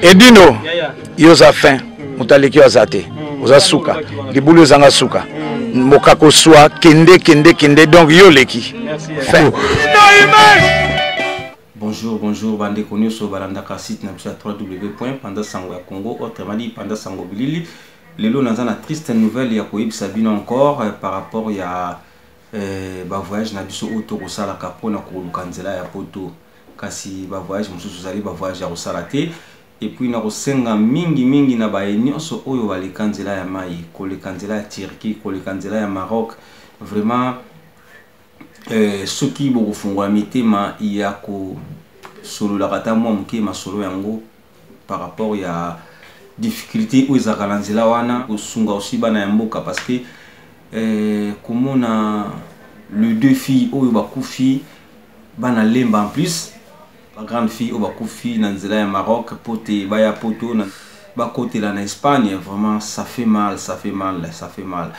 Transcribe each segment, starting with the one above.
Edino, yo oza fin, moto aleki yo aza te, oza suka, libulu ezanga suka, mokako swa, kende kende kende, donc yo oleki fin. Bonjour, bonjour, bandeko nyonso balandaka site na biso ya www.panza sango ya Congo, autrement dit Panza Sango Bilili. Lelo naza na triste nouvelle ya koyebisa bino encore par rapport ya ba voyage na biso oyo tokosalaka mpona koluka nzela ya poto. Kasi ba voyage mosusu ezali ba voyage ya kosala te. Et puis nakosenga mingi mingi na baye nyonso oyo baleka nzela ya mai, koleka nzela ya Turquie, koleka nzela ya Maroc, vraiment soki bokofungola mitema ya kosololaka ata mwa moke masolo yango par rapport ya difficulté oyo ezalaka na nzela wana, kosunga aussi bana ya mboka, parce que komona les deux filles oyo bakufi bana Lemba, en plus ba grande fille oyo bakufi na nzela ya Maroc po te baya poto na bakotela na Espagne, vraiment ça fait mal, ça fait mal, ça fait mal.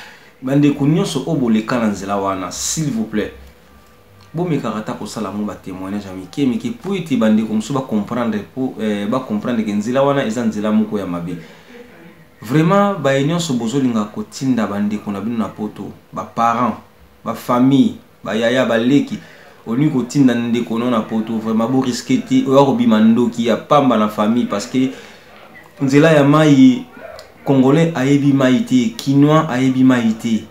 Bandeko nyonso oyo boleka na nzela wana, s'il vous plaît, bomekaka ata kosala yango ba témoignage ya mike mike po ete bandeko mosusu bacomprendre, po bacomprendre ke nzela wana eza nzela moko ya mabe. Vraiment, baye nyonso bozolinga kotinda bandeko na bino na poto, ba parents, ba famille, bayaya, baleki, olingi kotinda ndeko no na poto, vraiment borisquer te oya kobima ndoki ya pamba na famille, parce que nzela ya mai, Congolais ayebi mai te, Kinois ayebi mai te.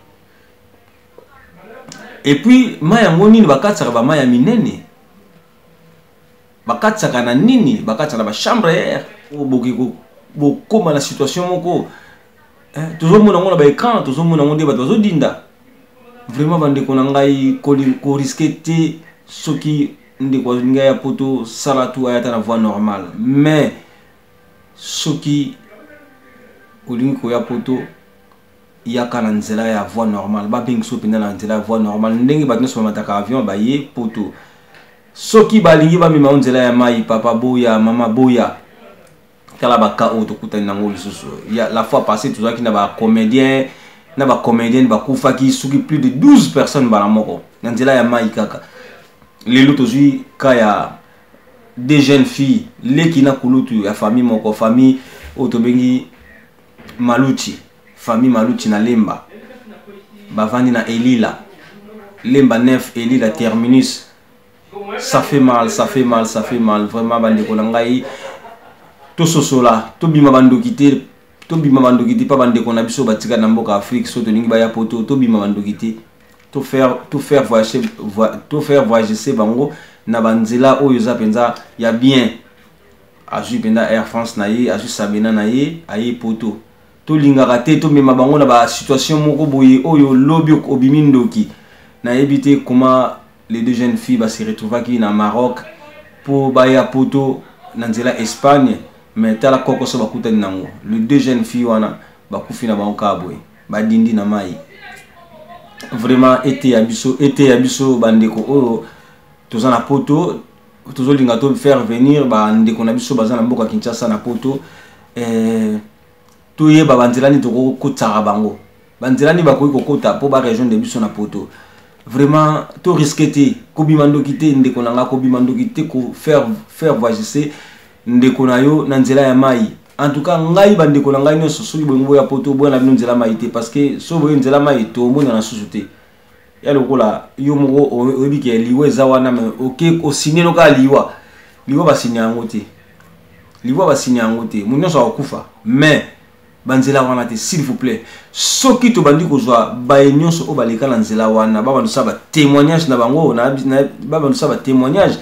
Et puis mai yango nini bakatisaka? Bamai ya minene bakatisaka na nini? Bakatisaka na bachambre air. Oyo boki bokóma na situation moko, tozomona yango na baécran, tozomona yango nde bato bazodinda. Vraiment, bandeko na ngai, korisquer te. Soki ndeko alingi aya poto, sala tu aya ata na voie normale. Mais soki olingi koya poto, yaka na nzela ya voie normale, babengi so mpenza na nzela ya voie normale, ndenge bato nyonso bamataka avion baye poto. Soki balingi bamema yo nzela ya mai, papa boya, mama boya. Tala baka oyo tokutani nango lisusu ya la fois passée, tozalaki na bacomédien na bacomédienne bakufaki soki plus de 12 personnes mbala moko na nzela ya mai. Kaka lelo tozwi ka ya deux jeunes filles, leki na kulutu ya famille moko, famille oyo tobengi Maluti, famille Maluti na Lemba, bavandi na Elila, Lemba 9, Elila terminus. Ça fait mal, ça fait mal, ça fait mal vraiment. Bandeko na ngai, tososola, tobima bandoki te, tobima bandoki te mpa bandeko na biso batika na mboka Afrique. So tolingi baya poto, tobima bandoki te, to faire voyager bango na banzela oyo eza mpenza ya bien. Azwi mpenza Air France na ye, azwi Sabena na ye, aye poto. Tolingaka te tomema bango na basituation moko boye oyo lobi obimi ndoki. Nayebi te comment les deux jeunes filles base retrouvaki na Maroc mpo baya poto na nzela Espagne, mais tala kokoso bakutani nango. Les deux jeunes filles wana bakufi na bango kaka boye, badindi na mai. Vraiment, eteya biso, eteya biso bandeko oyo toza na poto, tozolinga to faire venir bandeko na biso baza na mboka Kinshasa na poto, toyeba banzela nini tokokotisaka bango, banzela nini bakoki kokota mpo barejoindre biso na poto. Vraiment, torisquer te kobima ndoki te. Ndeko na nga, kobima ndoki te kofaire faire voyager ndeko na yo na nzela ya mai. En tout cas, ngai, bandeko na ngai nyonso, soki bolingi boya poto, boya na bino nzela mai te, parce que soki boye nzela mai, tomonana susu te. Ya lokola yo moko oyebi ke liwa eza wana, mais oke osigne no kaka liwa. Liwa basigne yango te, liwa basigne yango te. Moto nyonso akokufa, mais banzela wana te, s'il vous plaît. Soki tobandi kozwa baye nyonso oyo baleka na nzela wana, babandi kosala batémoignage na bango, babandi kosala batémoignage,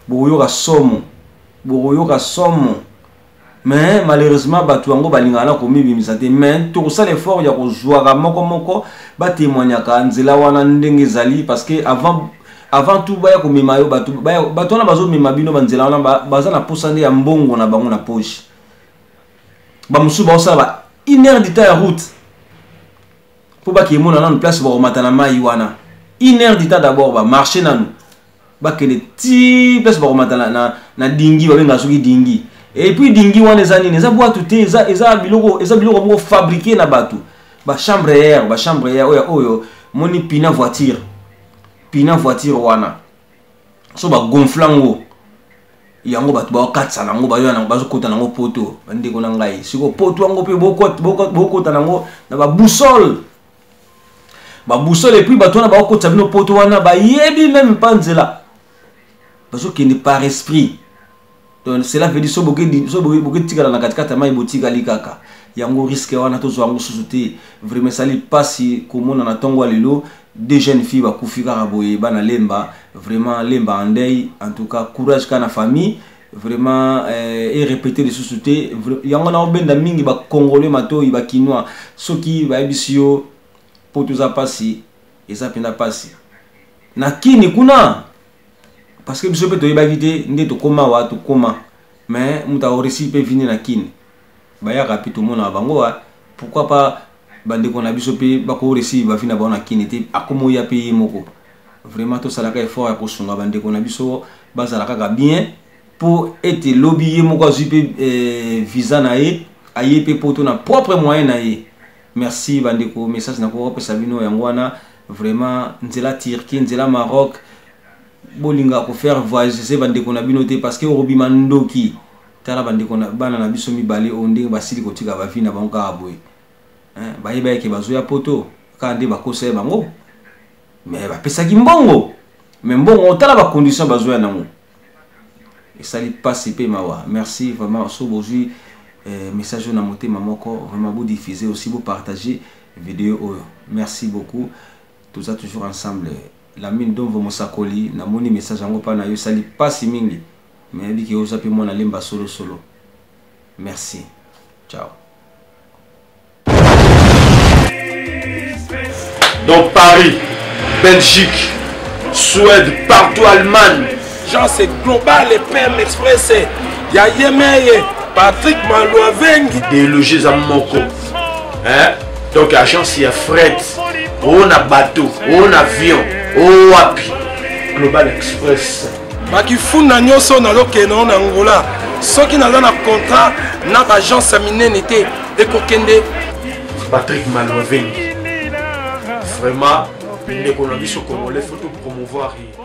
bokoyoka somo, bokoyoka somo. Mais malheureusement, bato yango balingaka na komibimisa te. Mais tokosala effort ya kozwaka moko moko batémoignaka nzela wana ndenge ezali, parce que avant tout baya komema yo, bato bato wana bazomema bino banzela wana, baza na posa nde ya mbongo na bango na poche. Bamosusu baosala ba une heure du temps ya route mpo bakemona nanu place bakomata na mai wana. Une heure du temps d'abord bamarche nanu, bakende ti place bakomata na dinghy, babengaka soki dinghy. Et puis dinghy wana eza nini? Eza bwatu te, eza biloko moko fabriqué na bato, bachambre air, bachambre air oyo moni pneu voiture, pneu voiture wana so bagonfle yango. Yango bato bakatisa nango, bayo nango, bazokota nango poto. Bandeko na ngai, sikoyo poto yango mpe bokota nango na baboussole, baboussole. Et puis bato wana bakokotisa bino poto wana, bayebi même mpa nzela, bazokende par esprit. Donc cela veut dire so boketikala na katikati ya mai, botikali kaka. Yango risque wana tozwa yango susu te. Vraiment esali mpasi komona na ntongo ya lelo deux jeunes filles bakufi kaka boye, bana Lemba. Vraiment Lemba en deuil. En tout cas, courage kaka na famille. Vraiment e répéter lisusu te. Yango na obenda mingi bacongolais matoi, bakinois, soki bayebisi yo mpo toza mpasi, eza mpenza mpasi na kini kuna, parce que biso mpe toyebaki te nde tokóma wa tokóma. Mais moto akoresi mpe vini na kini, bayaka mpe tomonaka bango wa. Pourquoi pas bandeko na biso mpe bakoresi bavi na bango na kini te, akóma oya mpe ye moko. Vraiment tosalaka effort ya kosunga bandeko na biso bazala kaka bien, mpo ete lobi ye moko azwi mpe visa na ye, aye mpe poto na propre moyen na ye. Merci bandeko, message nakokopesa bino yango wana. Vraiment nzela Turquie, nzela Maroc, bolinga kofaire voyager bandeko na bino te, parce que okobima ndoki. Tala bandeko na bana na biso mibale oyo, ndenge basili kotika bavi na bango kaka boye. Bayeba eke bazoya poto kaka nde bakosa ye bango, mais bapesaki mbongo, mais mbongo, otala bacondition bazoya nango, esali mpasi mpe mawa. Merci vraiment. So bozwi message oyo na motema moko, vraiment bodiffuser aussi, bopartager vidéo oyo. Merci beaucoup, toza toujours ensemble. Lamine Domvo Mosakoli, namoni message yango mpa na yo, esali mpasi mingi, mais yebiki oza mpe mwana Lemba solosolo. Merci, ciao. Dans Paris, Belgique, Suède, partout, Allemagne. Jean, c'est global et PM Express. Ya Yemeye, Patrick Malouavengi. Idéologie za moko. Hein? Donc agence ya fret, o na bateau, o na avion, o wapi. Global Express. Bakifunda nyonso nazokende na Angola, soki naza na contrat na baagence ya minene te, ekokende. Patrick Malouavengi. Vraiment, ndeko na biso congolais, faut promouvoir ye.